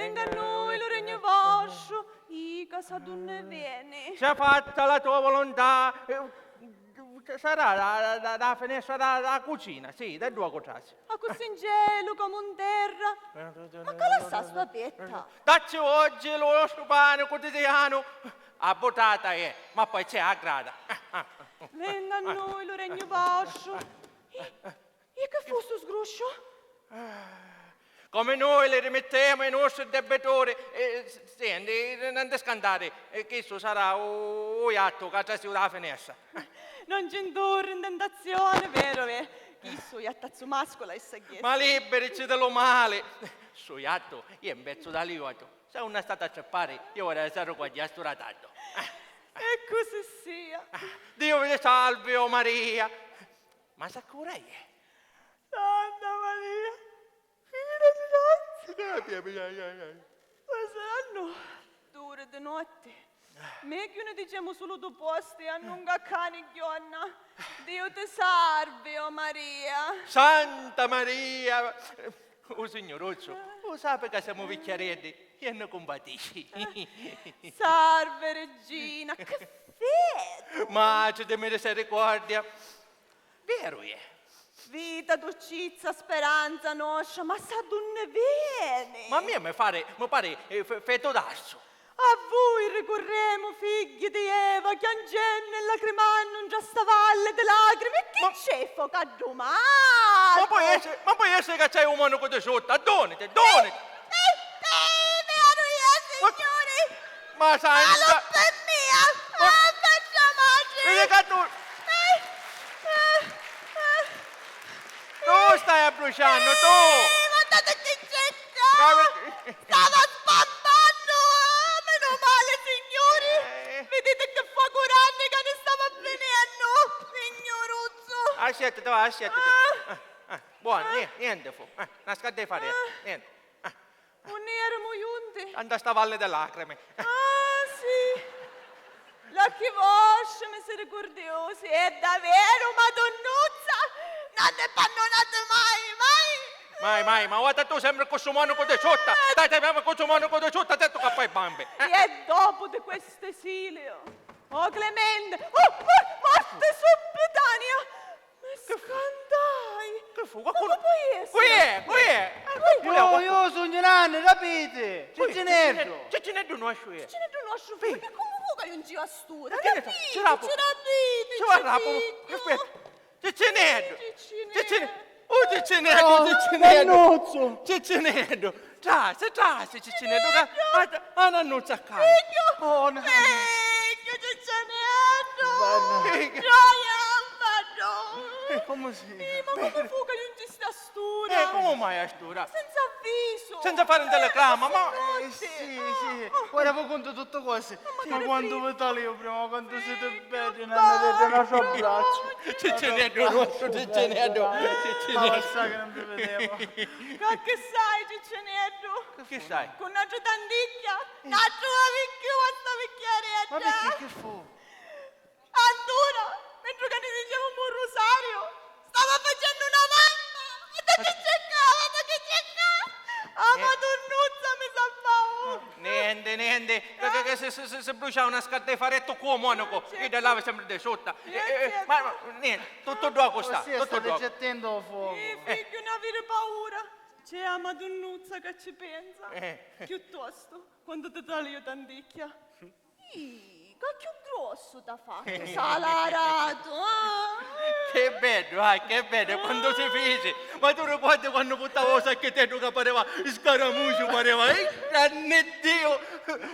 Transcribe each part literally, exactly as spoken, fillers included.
Venga a noi lu regnu vostru. Ih, ca sa d'unni veni? Sia fatta la tua volontà. Eh, sarà da, da, da, da finestra da, da cucina, sì, da dua cu trasi. Accussì in cielu comu in terra. Ma ca lassà sta petta? Dacci oggi lu nostru pani quotidianu. A butata è, ma poi c'è a grada. Venga a noi lu regnu vostru. Ih, ih, chi fu stu sgrusciu? Comu noi li rimittemu i nostri debitori, eh, s-, senti, n-, non ti scantari, eh, chistu sarà u, u jattu ca trasiu da la finestra. Non ci inturri in tentazione, veru è? Chissu jattazzu mascula e sagghiessu. Ma libirici di lu mali! Stu jattu è un pezzu d'aliuatu. Se un ha statu a trippari, io ora saru quasi a stu rataddu. E così sia. Diu vi salvi, o Maria! Ma sa cu ora è? Santa Maria, piena di grazia. Ma sarannu d'uri di notti. Megghiu ni dicemu sulu du posti, a nun caccani ghionna. Diu ti sarvi, o Maria. Santa Maria! U Signuruzzu u sapi ca semu vicchiareddi e ni cumpatisci. Sarvi, Regina, chi fetu! Matri di misericordia! Veru è. Vita, durcizza, speranza nostra, ma sa d'unni veni? Ma a mia mi pari, mi pari, eh, fe-, fetu d'assu. A vui ricurremu, figghi di Eva, chiangennu e lacrimannu ntra sta valli di lacrimi. E chi c'è, focaddumatu? Ma poi essi, ma poi essi ca c'hai u monacu di sutta, addoniti, addoniti! Eh, eh, eh, veru è, Signuri! Ma santa! Ma lu pi mia! Ma ah, faccia matri! Vidi ca tu... Eh, eh, eh. Tu stai abbruciannu, tu! Eh, guardate chi c'è qua! Ma perché? Stava sbambannu! Menu mali, Signuri! Eh. Viditi chi focu ranni ca ni stava vinennu! Signuruzzu! Asciattiti, va, asciattiti. Ah. Eh, eh, buonu, nie-, nienti fu. Eh, na scadda di fari, eh, nienti. Eh. Unni eramu junti? Nta sta valli di lacrimi. Ah, sì. L'occhi vostri misiricurdiusi, e daveru, Madunnuzza, non ni pannunati mai, mai. Mai, mai, ma guarda tu sempri cu stu monacu di sutta. Ah. Dai, dai, dai, cu stu monacu di sutta, dettu ca poi bambi. Eh. E dopu di questu esiliu, o Clemente, oh, oh, morti subitanea. Mi scantai! Chi fu? Qualcuno... Comu poi essiri? Cu è? Cu è? Io, io sugnu Nanni, rapiti! Ciccineddu! Ciccineddu nostru è! Ciccineddu nostru fu? Sì. E comu fu ca jungiu a st'ura? Rapiti, ci rapiti, ci rapiti! Aspetta! Ciccineddu! Ciccineddu! Oh, Ciccineddu! Ciccineddu! Nannuzzu! Ciccineddu! Trasi, trasi, Ciccineddu, ca a, a Nannuzza cai. Figghiu! Oh, no. Figghiu, Ciccineddu! Figghiu! Gioia, Nannuzza! E comu si... Eh, ma comu fu ca jungisti a st'ura? Eh, comu mai a st'ura? Senza avvisu! Senza fari un telegramma, ma... Eh, sì, sì. Ora vi contu tutti cosi. Ma quantu vi talìu prima, quantu siti beddi, Nanni, ti dò n'autru abbracciu. Ciccineddu nostru, Ciccineddu, Ciccineddu. Ma sa ca non vi videmu. Ca chi sai, Ciccineddu? Chi sai? Cu n'autru tanticchia, n'autru vicchiu a sta vicchiaredda. Ma picchì, chi fu? Allura, mentri ca ni dicevamo un rusariu, stava facennu na mamma! Guarda chi c'è ccà, guarda chi c'è ccà! A Madunnuzza mi salvau! Nenti, nenti, ca, ca, ca si, si, si, si bruciau na scadda di farettu cu u monacu, idda lava sempri di sutta. Eh, eh, ma, ma, nenti, tuttu ddocu sta, tuttu ddocu. Stai attenti ô focu. Eh, figghiu, non aviri paura. C'è a Madunnuzza ca ci pensa. Eh. Chiuttostu, quantu ti talìu tanticchia. Ih, ca chiù grossu t'ha fattu, salaratu, ah! Che beddu, ah, che beddu, quantu si fici! Ma tu ricordi quannu purtava u sacchiteddu ca pareva scaramuciu, pareva, eh, granni Diu!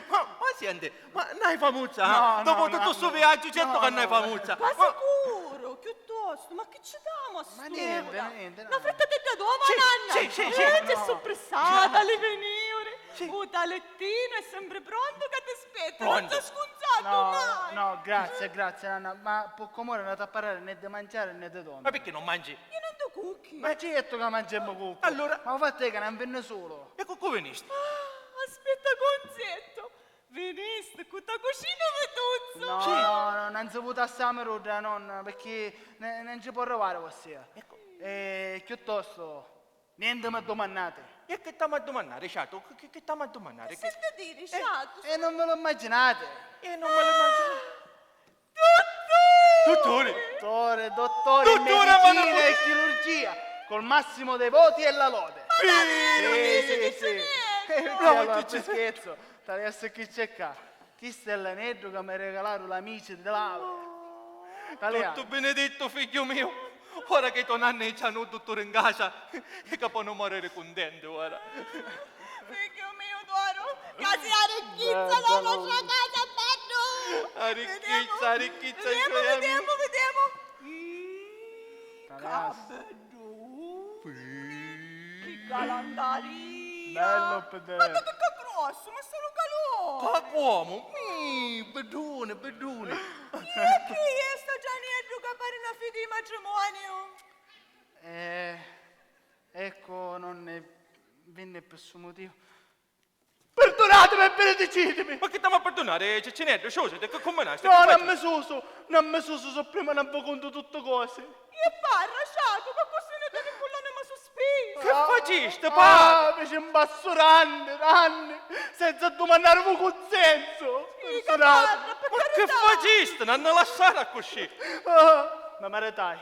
Ma, ma senti, ma n'hai famuzza, ah? No, no, no. Dopu tuttu stu viaggiu, certu ca n'hai famuzza! Ma sicuru, chiuttostu, ma chi ci damu a st'ura? Ma nenti, nenti, no. Na frittata di dova, nanna! Sì, sì, sì. Eh, ci supprissata, li veniuri! Sì. U talettinu è sempri prontu ca ti spetta, non s'ha scunzatu mai! No, no, grazie, grazie, nanna, ma pi com'ora n'hatu a parrari né di manciari né di dormi. Ma picchì non mangi? Io non ti cucchi. Ma certu ca manciemu cucchi. Allura? Ma u fattu è ca non vinni sulu. E cu cu vinisti? Ah, aspetta, Gonzetto, vinisti cu ta cucina Vituzzu? No, no, no, non si putassi a mirudda, nonna, picchì ne-, non ci può arrivare così. Ecco. E chiuttostu, nenti mi dumannati. E chi t'amu a dumannari, ciatu? Chi, chi, chi t'amu a dumannari? Chi senti diri, ciatu? E non ve lo immaginate? E non me lo immagino. Dutturi! Duttore, dottore, dottore, ma medicina e chirurgia, col massimo dei voti e la lode. Ma davvero? Sì, sì, sì. E allora, che scherzo, adesso chi c'è qua? Chistu è l'aneddu ca mi regalaru l'amici di Laura. Talianu. Tuttu binidittu, figghiu miu. Ora ca i to nanni c'hannu u dutturi in casa, e ca ponu moriri cuntenti ora. Figghiu miu d'oru, ca si arricchizza la nostra casa, beddu! Arricchizza, arricchizza i suoi amici. Videmu, videmu, videmu. Ih, ca beddu! Chi galantaria! Bello, Pedè. Ma chi ca grossu, ma sulu calò! Ca comu? Mì, bedduni, bedduni! E chi è stu gianieddu ca pari na fidi di matrimoniu? Eh, ecco, non ne vinni per stu motivu. Perdunatimi e benedicitimi! Ma chi t'amu a perdunari, Ciccineddu? Sciusiti, chi cumminasti? No, non mi susu, non mi susu, so prima non vi contu tutti cosi. E parra, ciatu, ca così ni teni cu l'anima suspisa. Chi facisti, parra? Ah, mi ci imbassu ranni, ranni, senza dumannari u cunsensu. Sì, ca parra, per carità. Ma chi facisti? Non ni lassari accussì. Ah, mi maritai.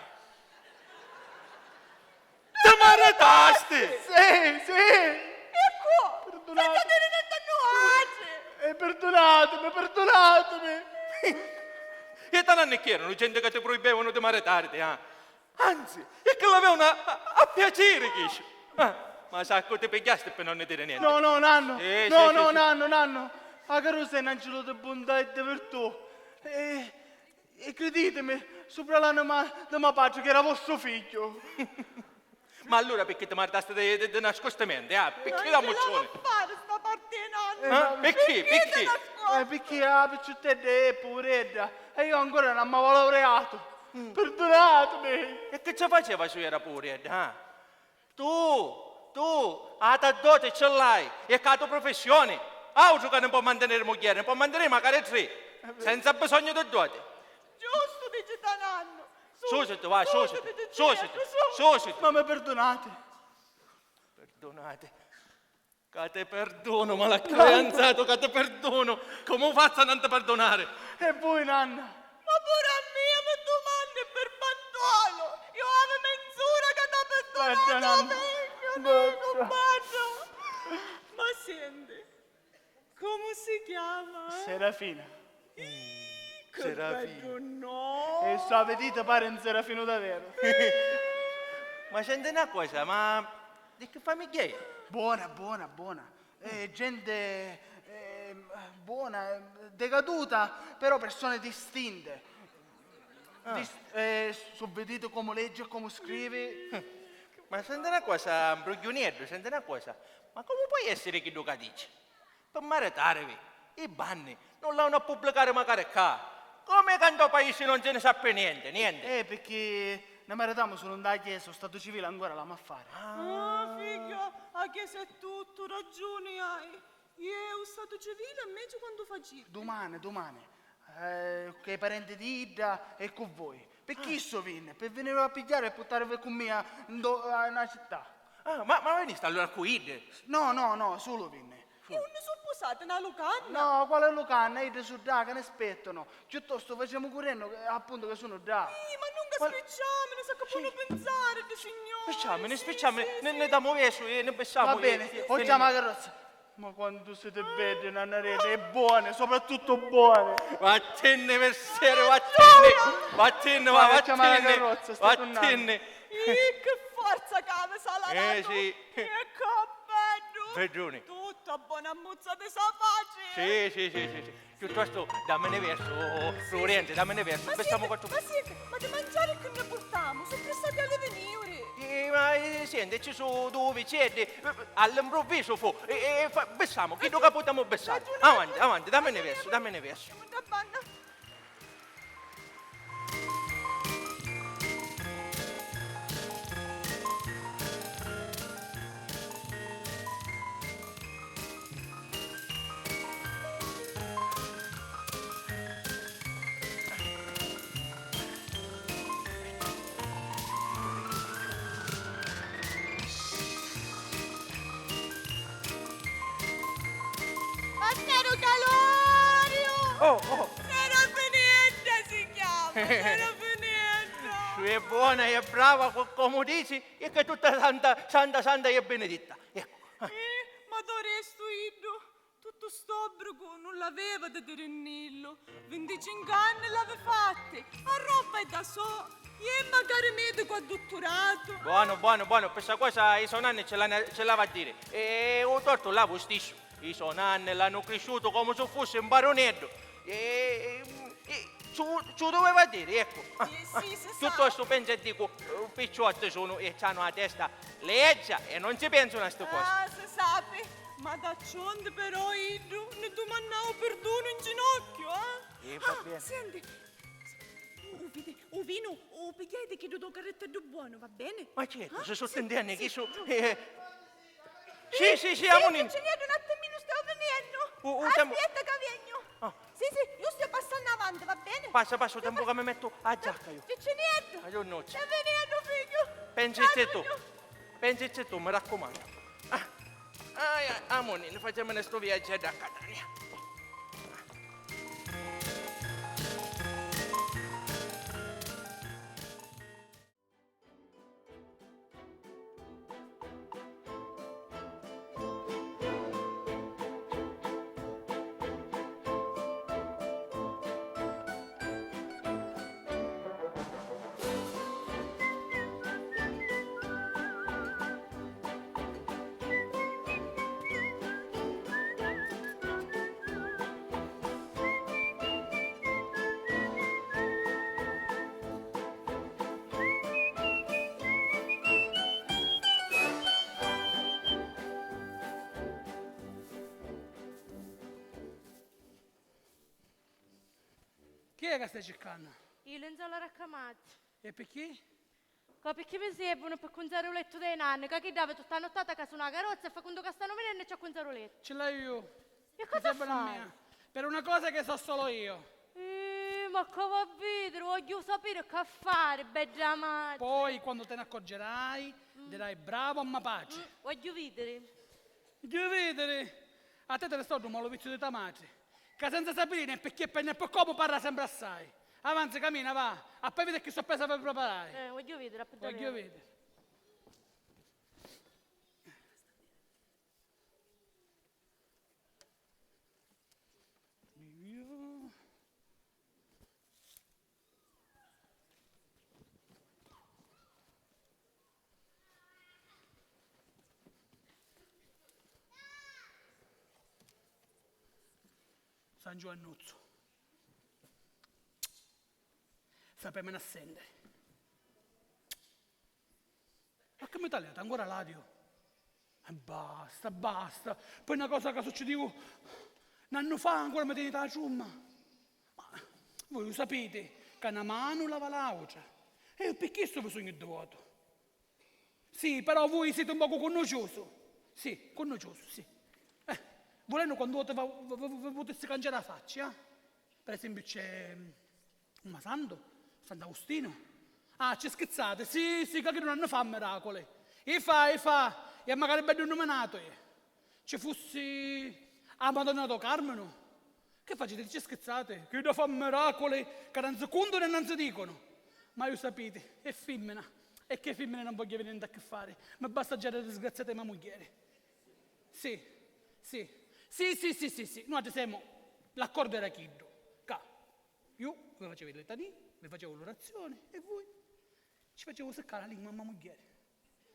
Ti maritasti? Sì, sì. Ecco, perdunatimi. Senza diri nenti a nuatri. Eh, perdunatimi, perdunatimi. E tananni chi eranu genti ca ti pruibevanu di maritariti, ah? Anzi, e chi l'avevanu a, a, a piaciri, chistu. Ah, ma saccu ti pigghiasti pi non ni diri nenti. No, no, nannu. Eh, no, sì, no, sì, sì. Nannu, nannu. A carusa è n'ancilu di buntà e di virtù. Eh, E criditimi, supra l'anima di me patri, chi era vostru figghiu. Ma allura picchì ti maritasti di, di, di nascustimenti, ah? Picchì la mucciuni? Non ci la fa fari sta parti, nannu. Eh, ma picchì, picchì? Eh, picchì a picciuttedda è puvuredda e io ancora non m'avìa laureatu. Mm. Perdunatimi. E chi ci faceva si era puvuredda, ah? Tu, tu, a to doti ci l'hai, e ca to professioni, autru ca ni pò manteniri mugghieri, ni pò manteniri macari tri, senza bisognu di doti. Giustu dici to nannu. Su, susitu, va, susitu, susitu, susitu. Ma mi pirdunati? Pirdunati. Ca ti pirdunu, malacchianzatu, ca ti pirdunu! Comu fazzu a non ti pirdunari? E vui, nanna? Ma puru a mia mi dumanni pi bantolu! Iu havi menz'ura ca t'haiu pirdunatu, o figghiu, dicu, badda! Ma senti, comu si chiama? Serafina. Ih, chi beddu nomu! E sta viditi pari un serafinu daveru. Ma senti na cosa, ma di chi famigghia è? Bona, bona, bona. Eh, gente, eh, bona, eh, decaduta, però persone distinte. Ah. Dis-, eh, su viditi comu leggi e comu scrivi. Ma senti na cosa, mbrugghiunieddu, senti na cosa. Ma comu poi essiri chiddu ca dici? Pi maritarivi, i banni nun l'avunu a pubblicari macari ccà. Comu ca nto paisi non si ni sappi nienti, nienti? Eh, picchì ni maritamu sulu nta a chiesa, u statu civili ancora l'hamu a fari. Ah, figghiu, a chiesa è tuttu, ragiuni hai. E u statu civili inveci quandu faciti? Dumani, dumani. Eh, cu i parenti di idda e cu voi. Pi chissu vinni, pi vinivi a pigghiari e purtarivi cu mia ndo-, a na città. Ah, ma, ma vinisti allura cu iddi? No, no, no, sulu vinni. E unni su pusati? Na lucanna? No, quali lucanna? Iddi su ddà ca ni aspettanu. Chiuttostu facemu currennu, che, appuntu, ca sunu ddà. Ih, ma nun ca spicciamini, sacca ponu pinsari ddi signuri. Spicciamini, spicciamini, ni, ni damu versu e ni bissamu. Va beni, o chiamu a carrozza. Ma quantu siti beddi, nannarelli, e boni, soprattuttu boni. Vattinni, misseri, vattinni, vattinni, va, vattinni, vattinni. Ih, chi forza ca havi, salaratu! Eh, sì. E ca beddu! Bedduni. Tutta bona muzza di so patri! Sì, sì, sì, sì, sì. Chiuttostu dammini versu, Flurienti, dammini versu, bissamu quattru. Ma sì, ma di mangiari chi ni purtamu? Su prissati a li viniuri. Eh, ma, eh, senti, ci su dui viceddi, eh, all'improvvisu fu, eh, eh, fa-, bissamu, chiddu ca putemu bissari. Avanti, avanti, dammini versu, dammini versu. Oh, oh. Serafiniedda si chiama, Serafiniedda! È bona, è brava, co-, comu dici, è che tutta santa, santa, santa è benedetta. Ecco. Eh, ma do restu iddu, tuttu st'obbricu nun l'aveva di dirinnillu. Vinticincu anni l'havi fatti, a robba è da so, e macari medicu a dutturatu. Buono, buono, buono, pi sta cosa i so nanni ce l'hanno, ce l'ava a dire. E u tortu l'havi u stissu. I so nanni l'hannu crisciutu comu su fussi un baruneddu. E, e, e, ci u, ci u duveva diri, eccu. Eh, sì, si sa. Chiuttostu pensu e dicu, eh, picciotti sunu e c'hannu a testa leggia e non ci pensunu a sti cosi. Ah, si sapi. Ma d'acciundi però iddu ni dumannau pirdunu in ginocchiu, eh? Eh, va bene. Ah, senti, u, u vidi-, u vinu, u pigghiai di chiddu do carretteddu buonu, va bene? Ma certu, ah, si sottintendi chi su, sì, giustu. Eh, sì, sì, sì, amunì. Sì, Cinieddu, un attiminu, stau viniennu. U, u temu- Aspetta ca vegnu. Ah. Sì, sì, iu stau passannu avanti, va bene? Passa, passa, u tempu ca mi mettu a giacca iu. Cinieddu. Aiò, no. Stau viniennu, figghiu. Pensici tu. Pensici tu, mi raccumannu. Ah. Ai, ai, amunì, ni facemu stu viaggiu a Catania. Chi è ca stai circannu? I linzola raccamati. E picchì? Ca picchì mi servunu pi cunzari u lettu dei nanni, ca chidda havi tutta a nuttata ca suna a carrozza e fa cuntu ca stanu vinennu e ci accunzari u lettu. Ci l'haiu iu. E cosa fai? Mi servunu a mia. Per una cosa che so solo io. Eh, ma ca va a vidiri, vogghiu sapiri ca fari, bedda matri. Poi, quando te ne accorgerai, dirai: "Bravo a ma patri." Mm, vogghiu vidiri. Vogghiu vidiri? A te ti restò ddu malu viziu di ta matri. Ca senza sapiri né picchì e né pi comu parra sempri assai. Avanzi, camina, va, a poi vidi chi sorpresa vi preparai. Eh, vogghiu vidiri, a pi daveru. Vogghiu vidiri. San Giuannuzzu. Sapemu na sentiri. Ma chi mi taliati ancora l'adiu? E basta, basta. Poi na cosa ca succidiu n'annu fa ancora mi tiniti a trumma. Ma vui u sapiti ca na manu lava l'autra. E iu pi chistu vi sugnu divotu. Sì, però vui siti un pocu cunnuciusu. Sì, cunnuciusu, sì. Eh, vulennu quandu voti va, va, va, va, vi putissi canciari a facci, eh? Per esempiu c'è, mm, un ma santu, Sant'Austinu. Ah, ci schizzati? Sì, sì, ca chiddu nun fa miraculi. I fa, i fa, e macari beddu nnuminatu, eh. Ci fussi a Madonna do Carminu? Chi faciti? Ci schizzati? Chidda fa miraculi ca non si cuntunu e non si dicunu. Ma iu sapiti, è fimmina, e chi fimmini non vogghiu aviri nenti a chi fari, mi basta già la disgraziata di ma mugghieri. Sì, sì, sì, sì, sì, sì, sì. Nuatri semu, l'accordu era chiddu, ca iu vi facevi litanii, vi facevi l'urazioni e vui ci facevi siccari la lingua a ma mugghieri.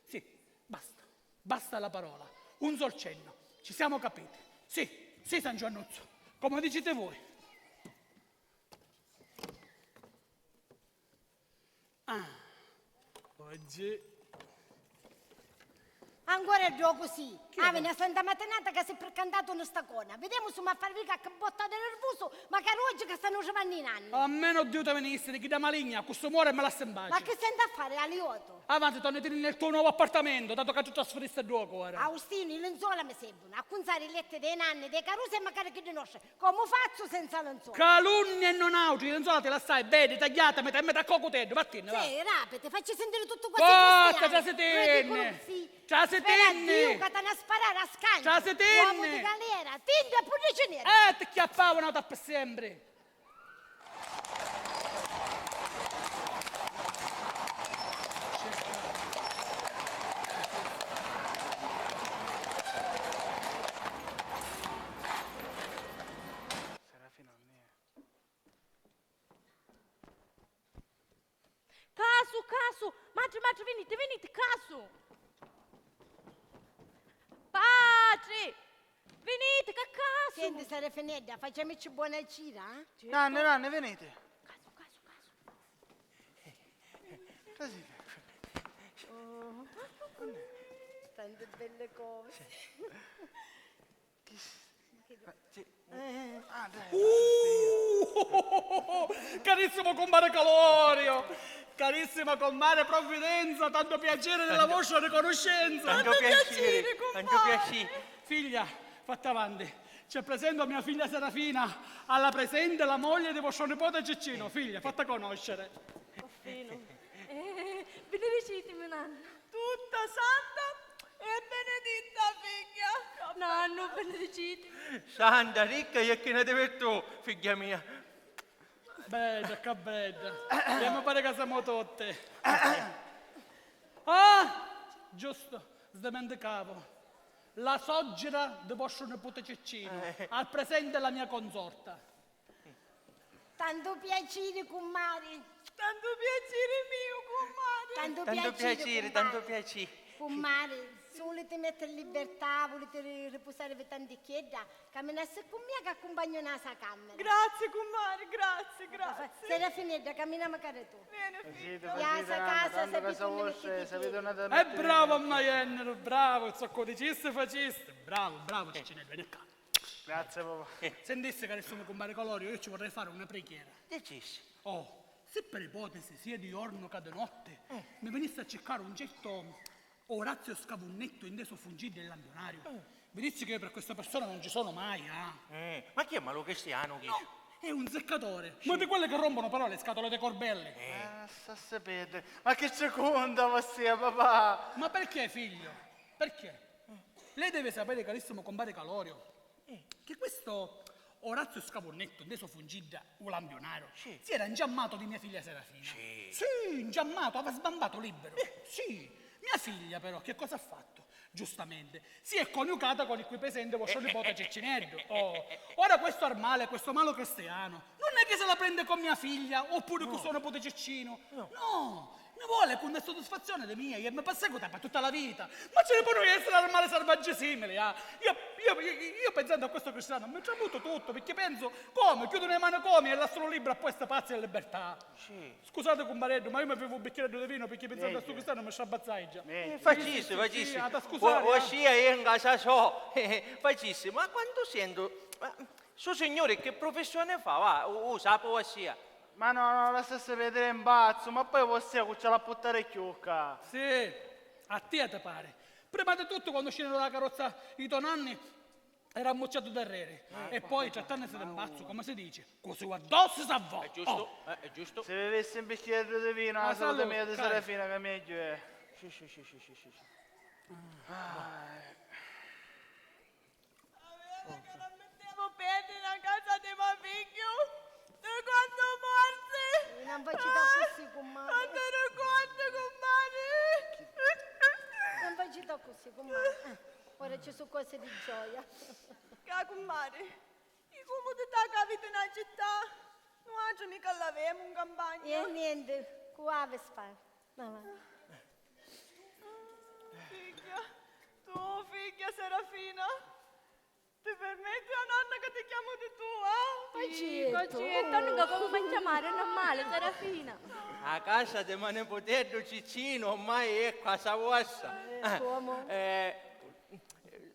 Sì, basta. Basta la parola. Un sol cennu. Ci siamo capiti. Sì, sì, San Giuannuzzu. Come dicite voi. Ah, oggi. Ancora è ddocu, sì. Chi è? Havi na santa matinata ca si pircantatu nni sta cona. Videmu su m'ha fari qualchi botta di nervusu, macari oggi ca stanu arrivannu i nanni. Almenu Diu ti veni a jistiri chidda maligna, cu stu muori e mi lassi in paci. Ma chi senti a fari, Aliotu? Avanti, torna a tiniri nel tuo nuovo appartamento, dato che ti trasferisti ddu cori. Austinu, i linzola mi servunu, a cunzari i letti dei nanni, dei carusi e macari chiddi nostri. Comu fazzu senza linzola? Calunni e non autri, i linzola ti lassai beddi, tagghiati a metà e metà cu cuteddu, vattinni, va. Sì, rapiti, facci sentiri tuttu quasi cristiani. Forza, trasitinni. Ridiculu, sì. Trasitinni. Spera Diu ca t'hannu a sparari a scanci. Trasitinni. Uomu di galera, tinni Pudicini! Eh, ti chiappavo una tappa sempre! Serafina, Casu, casu! Matri, matri, viniti, viniti, casu! Patri! Viniti, ca casu! Senti, Serafinedda, facemici buonasera, eh? Nanni, nanni, viniti! Casu, casu, casu! Così. Oh. Tante belle cose. Chi s-, ma chi do-, eh, sì. Eh. Ah, dai, dai, sì. Uh! Carissimo cumpare Calorio, carissima cumpare Provvidenza, tanto piacere della vostra riconoscenza. Tanto piacere, tanto piacere. Figlia, fatta avanti. Ci presento a mia figlia Serafina, alla presente la moglie di vostro nipote Ciccino. Figlia, fatta conoscere. Uffinu. Eh, benedicitimi, nannu. Tutta santa e beneditta figghia. Nannu, benedicitimi. Santa, ricca e china di virtù, figghia mia. Bedda, ca bedda. Emu pari ca semu tutti. Ah, giusto, sdimenticavo. La soggira di vostru niputi Ciccinu, eh, al presente la mia consorta. Tantu piaciri, cummari. Tantu piaciri miu, cummari. Tantu piaciri, tantu piaciri. Cummari, si vuliti mettiri in libertà, vuliti ri-, ripusarivi tanticchiedda, caminassi cu mia ca accumpagnu na sa cammira. Grazie, cummari, grazie, grazie. Serafinedda, caminamu cari tu. Veni, figghiu. Ia sa casa, sapiti unni mettiti i piedi. E bravo, Maienniru, bravo, zoccu dicisti facisti. Bravo, bravo, Ciccineddu, veni ccà. Grazie, papà. Sentissi, carissimu cumpari Calorio, io ci vorrei fare una preghiera. Dicissi. Oh, se per ipotesi, sia di giorno ca di notte, eh, mi venissi a circare un certo Orazio Scavunnetto, inteso fungidda e lampionario, eh, vi dissi che io per questa persona non ci sono mai, ah. Eh, ma chi è, malu cristianu chi? No, è un seccatore, ma di quelli che rompono però le scatole dei corbelli. Eh. Ah, sta sapete. Ma chi ci conta vossia, papà? Ma perché, figlio? Perché? Lei deve sapere, carissimo compare Calorio, eh, che questo Orazio Scavunnetto, inteso fungidda u lampionario, sì, si era ingiammato di mia figlia Serafina. Sì. Sì, ingiammato, aveva sbambato libero. Eh. Sì. Mia figlia, però, che cosa ha fatto? Giustamente, si è coniugata con il qui presente vostro nipote Ciccineddu. Oh. Ora questo armale, questo malo cristiano, non è che se la prende con mia figlia oppure con suo nipote Ciccino. No. No. Mi vuole con soddisfazione di mia e mi perseguita per tutta la vita. Ma ci ne poi essere armali salvaggi simili, ah? Io, io, io, io pensando a questo cristiano mi tramuto tutto, perché penso, come, chiudo nei manicomi e lascio libero a questi pazzi e libertà. Sì. Scusate, cumpareddu, ma io mi bevo un bicchiereddu di vino perché pensando a sto cristiano mi strabazzai già. Eh, facissi, facissi. Sì, sì, sì, ah, scusate, eh. Ossia, io in casa so. Facissi, ma quando sento, ma sto signore che professione fa? Va, u, u sapo, ossia. Ma no, no, lassassi vediri, è un pazzu, ma poi vossia cu ci l'ha puttari chiù ccà? Sì, a tia ti pari. Prima di tutto, quando scennu dalla carrozza i to nanni, era ammucciatu d'arreri. E poi, trattandosi di un pazzu, come si dice? Cu si va addosso si va. È giusto, eh, è giusto. Se bevissi un bicchieru di vino, la salute mia di Serafina, che meglio è. Sì, sì, sì, sì, sì, sì. Ah. Avera ca non mittemu peddi na casa di mo figghiu, di quantu morsi! Non facite così, cummari. Quantu ricordi, cummari! Non facite così, cummari. Eh, ora ci su cose di gioia. Ca, cummari, i cumudità ca aviti nna città, nuatri mica l'avemu in campagna. E niente, cu avi sfari? Mamma. Figghia, tu, figghia Serafina, ti permetti a nonna ca ti chiamu di tu, ah? Sì, Concetta, nun ca comu m'ha chiamari, è normali, Serafina. A casa di mo niputeddu Ciccinu ormai è casa vostra. Eh, comu? Eh,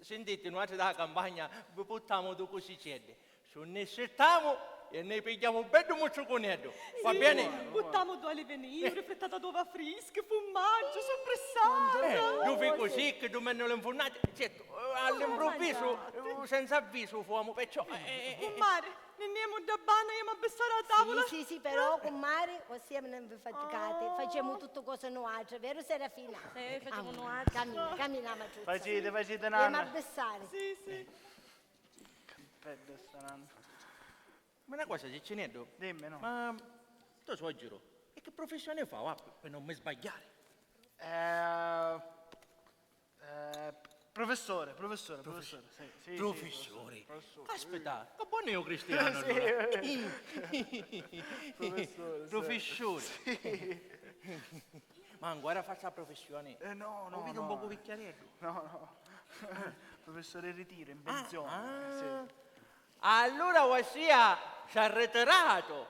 sintiti, nuatri dâ campagna vi puttamu du cusiceddi. Su nni sirtamu e nni pigghiamu un beddu mucciucuneddu. Va beni? Puttamu du alivi niuri, frittata d'ova frischi, fummaggio, suppressata. Du ficu sicchi, du mennuli nfunnati, certu, eh, all'improvvisu, eh, senza avvisu, fuamu, perciò, eh, eh, eh. Cummari, nni nemu dda banna, jemu a bissari a tavula. Sì, sì, sì, però, cummari, ossia non vi faticate, facemu tuttu cosi nuatri, veru Serafina? Sì, facemu nuatri. Camina, camina, ma tu. Faciti, faciti, nanna. Jemu a bissari. Sì, sì. Eh. Ma na cosa, Ciccineddu. Dimmi, no. Ma to suocciru, e che professioni fa, va, pi non mi sbagghiari? Eh, eh, professore, professore, professore, sì, sì, sì, professore, professore. Caspita, che buono io cristiano, allora. Professore, sì. Professore. Sì. Ma ancora fa sta professione? Eh, no, no, no. Lo vedo un poco vecchiaretto. No, no. Professore in ritiro, in pensione, sì. Allura vossia s'ha arritirato?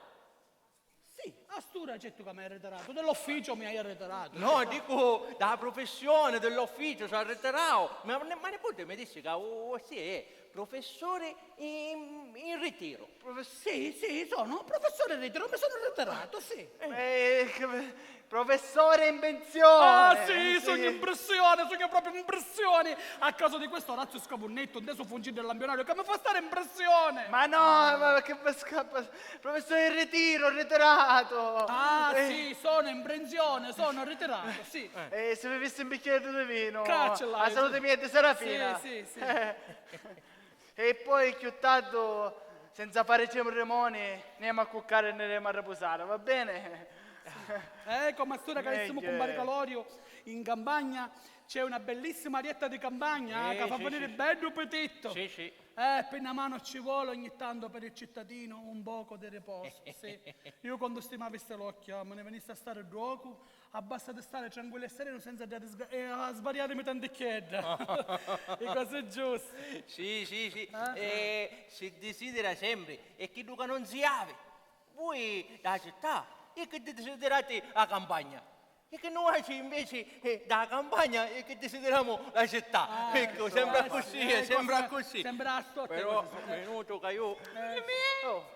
Sì, a st'ura certu ca m'haiu arritirato, dell'ufficiu mi haiu arritirato. No, dicu, da professione, dell'ufficiu, s'ha arritirato. Ma, ma nipote mi dissi ca vossia è professore in, in ritiro. Sì, sì, sono professore in ritiro, mi sono arritirato, sì. Eh, che, professore in pensione! Ah, sì, sugnu in pressioni, sugnu proprio in pressioni! A causa di questo Orazio Scavunnetto, ntesu fungiddu e lampionario, ca mi fa stari in pressioni! Ma no, ma che mi scappa? Professore in ritiro, ritirato! Ah, sì, sono in pensione, sono ritirato, sì. Eh, se bevissi un bicchiere di vino, a salute mia e di Serafina! Sì, sì, sì. E poi cchiù tardu, senza fari cerimoni, nemu a cuccari e niremu a ripusari, va bene? Eh, comu a st'ura ca dicimu cumpari Caloriu, in campagna c'è una bellissima dieta di campagna, eh, ca fa venire beddu pitittu. Sì, sì. Eh, pi na mano ci vuole ogni tanto per il cittadino un poco di riposo, sì. Io quando stimavissi l'occhio, mi ne venissi a stare ddocu, abbasta di stare tranquillu e serenu senza dda disgra- e a sbariarimi tanticchiedda. I cosi giusti. Sì, sì, sì. Eh, si desidera sempri e chiddu ca non si havi. Vui dâ città e chi desiderati a campagna? E chi nuatri inveci, eh, dâ campagna e chi desideramu la città? Ecco, sembra così, eh, sembra così. Sembra a stotta. Però un minuto ca io... Mimì,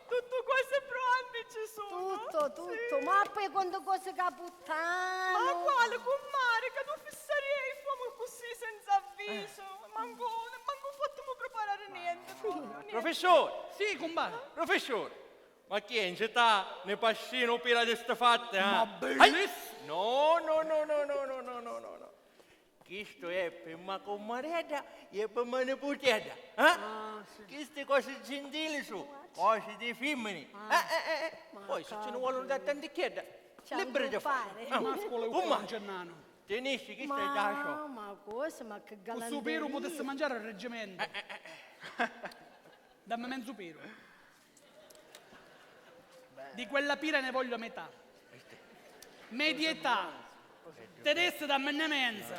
tutti cosi pronti ci sono. Tutto, tutto. Ma poi quantu cosi ca puttanu. Ma quali, cummari, ca tu fissaria i fomi così senza avviso? Mancu, mancu fattimu preparare niente, proprio niente. Professore! Sì, cumpari. Professore! Ma chi è, in città ne passinu pila di sti fatti, eh? Ma belliss- No, no, no, no. Chistu è pi ma cummaredda e pi ma niputiedda, eh? Ah, sì. Chisti cosi gentili su, cosi di fimmini. Eh, eh, eh, eh. Poi si ci ne vuole una tanticchiedda, liberi di fare. Masculu e cummari. Tenisci, chistu è dacio. Ma cosa, ma che galanteria. Cu stu piru putissi mangiare il reggimento. Dammi menzu piru. Di quella pira ne voglio metà. Medietà. Te dissi dammenne menza.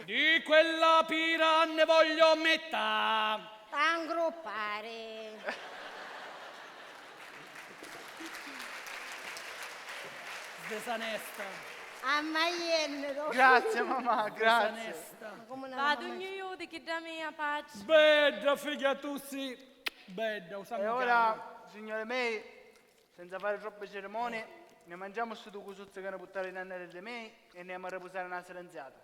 Di quella pira ne voglio metà. T'angruppari. Sdesanesta. Ammaiennero. Grazie, mamà, grazie. Sdesanesta. Vadu gnui di chidda mia, paci. Bedda figghia tu si. Bedda, u sangu chianu. E ora, signori mei, senza fari troppi cerimoni, ne mangiamu sti du cusuzzi ca ne puttari i nannareddi mei e ne emu a ripusari na sirinziata.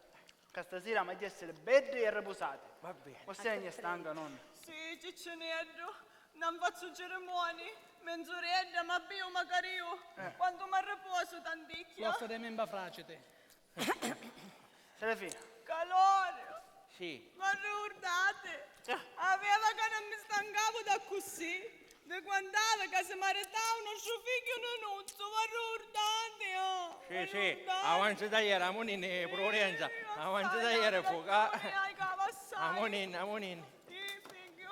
Ca stasira amu a essiri beddi e ripusati. Va bene. Vossia è stanca, nonna? Sì, Ciccineddu, non fazzu cerimoni, menzuriedda, ma biu macari iu, quantu m'arriposu tanticchia. L'ossa di mimba fraciti. Serafina. Caloriu! Sì. V'arricurdati? Aveva ca non mi stancavu d'accussì? Di quant'havi ca si maritau nostru figghiu Ninuzzu, v'arricurdati? Oh, sì, sì, avanzi da ieri, amuninni, Prudenza, avanzi da ieri fu ca. Amuninni, amuninni. Sì, figghiu.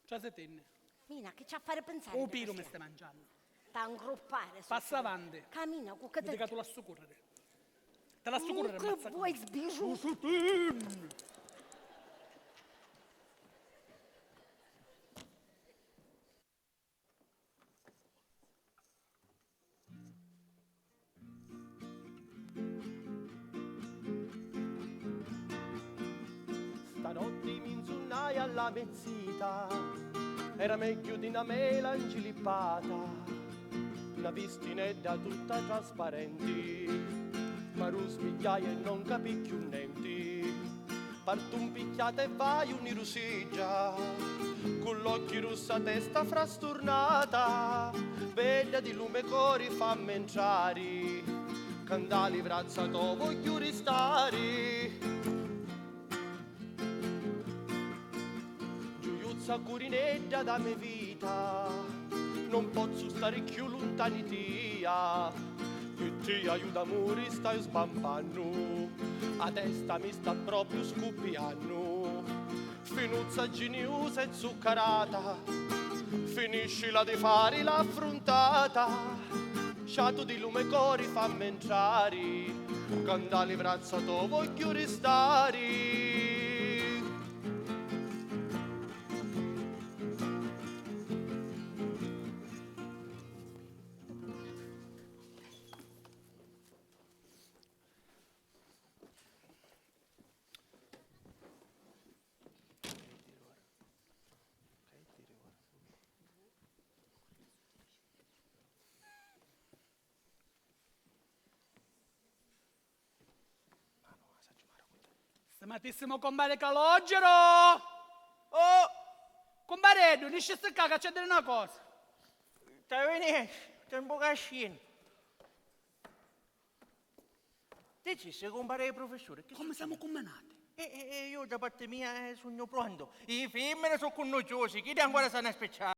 Trasetinni. Mina, chi ci ha fari pinsari? U piru mi stai mangiannu. T'ha ngruppari. Passa avanti. Camina cu che. Vidi ca tu lassu curriri. Ti lassu curriri, ammazza. Vuoi sbiru? Trasetinni. Stanotti mi nzunnai alla me zita, era megghiu di na mela ncilippata, na vistinedda tutta trasparenti, m'arrusmigghiai e non capì cchiù nenti. Partu 'mpicchiata e vaiu niru sidda, cu l'occhi russi a testa frasturnata, bedda di lu me cori fammi entrari, ca nta li vrazza to vogghiu ristari. Sa curinedda da me vita, non pozzu stari cchiù luntani tia, pi tia iu d'amuri staiu sbambannu, a testa mi sta propriu scuppiannu. Finuzza giniusa e zuccarata, finiscila di fari l'affruntata, sciatu di lu me cori fammi entrari, ca nta li vrazza to vogghiu ristari. Stimatissimu compari Calogero! Oh! Cumpareddu, nisci ccà ca c'è diri na cosa. Stai vinisci, stai un pocu ascinu. Dicissi, cumpari prufissuri, chi... Comu semu cumminati? E, e, e iu da parti mia, eh, sugnu prontu. I fimmini su cunnucciusi, chiddi ancora s'hannu a spicciari.